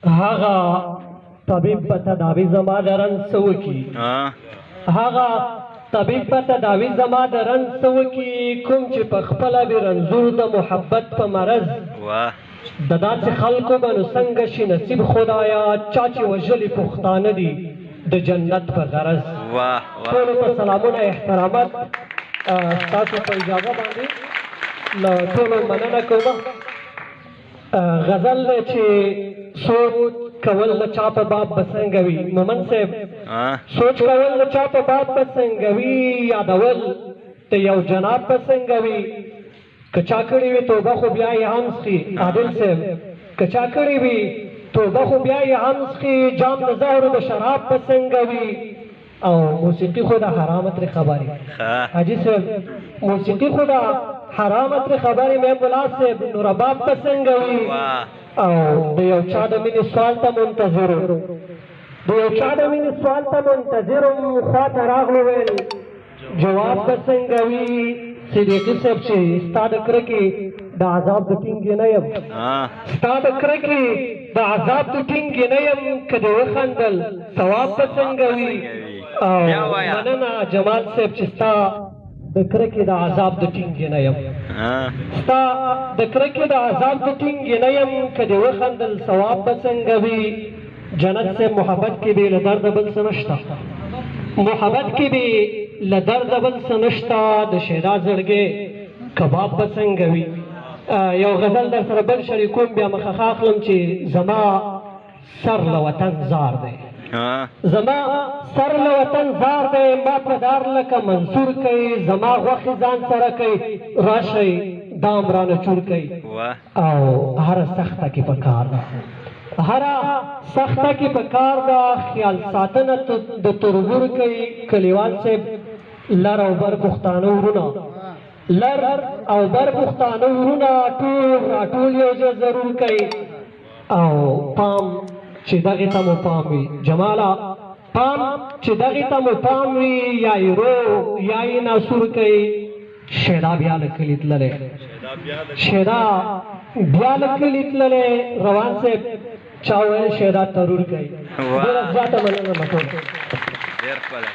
هغه طبیب په تداوی زما د رنځ څه وکي؟ هغه طبیب په تداوی زما د رنځ څه وکي، کوم چې په خپله وي رنځور د محبت په مرض. د داسې خلکو به نو څنګه شي نصیب خدایا، چا چې وژلي پښتانه دي د جنت په غرض. ټولو ته سلامونه احترامات، ستاسو په اجازه باندې له ټولو مننه کوم. غزل دی چې سوچ کول د چا په باب به څنګه وي، مومن صاحب سوچ کول د چا په باب به څنګه وي، یادول د یو جناب به څنګه وي، که چا کړې وي توبه خو بیا یې هم څښي. عادل صاحب که چا کړې وي توبه خو بیا یې هم څښي، جام د زهرو د شراب به څنګه وي. او موسیقي خو د حرامه ترې خبرې، حاجي صاحب موسیقي خو د حرامه ترې خبرې، مې ملا صاحب نو رباب به څنګه وي. او د یو چا د مینې سوال ته منتظر، د یو چا د مینې سوال ته منتظر وم، خواته راغلو ویل جواب به څنګه وي. صدیقي صاحب چې ستا د کرکې د عذاب د ټینګې نه یم، ستا د کرکې د عذاب د ټینګې نه یم، که دې وخندل ثواب به څنګه وي. او مننه جمال صاحب چې ستا د کرکې د عذاب د ټینګې نه یم، ستا د کرکې د عذاب د ټینګې نه یم، که دې وخندل ثواب به څنګه وي. جنت صاحب محبت کې بې له درده بل څه نشته، محبت کې بې له درده بل څه نشته، د شیدا زړګی کباب به څنګه وي. یو غزل در سره بل شریکوم، بیا مخه ښه اخلم چې زما سر له وطن زار دی، زما سر له وطن زار دی، ما په دار لکه منصور کوي، زما غوښې ځان سره کوي، راشئ دام رانه چور کوي. او هره سخته کې په کار ده، هره سخته کې په کار ده، خیال ساتنه د تربور کوي. کلیوال صاحب لر او بر پښتانه ورونه، لر او بر پښتانه ورونه ټول راټول یو ځای ضرور کوي. او پام چې دغې ته مو پام وي جماله، پام چې دغې ته مو پام وي، یا یې روغ یا یې ناسور کوي. شیدا بیا له کلي تللی، شیدا بیا له کلي تللی، روان صاحب چا ویل شیدا ترور کوي. ډېره زیاته مننه له ټولو. ډېر ښکلی.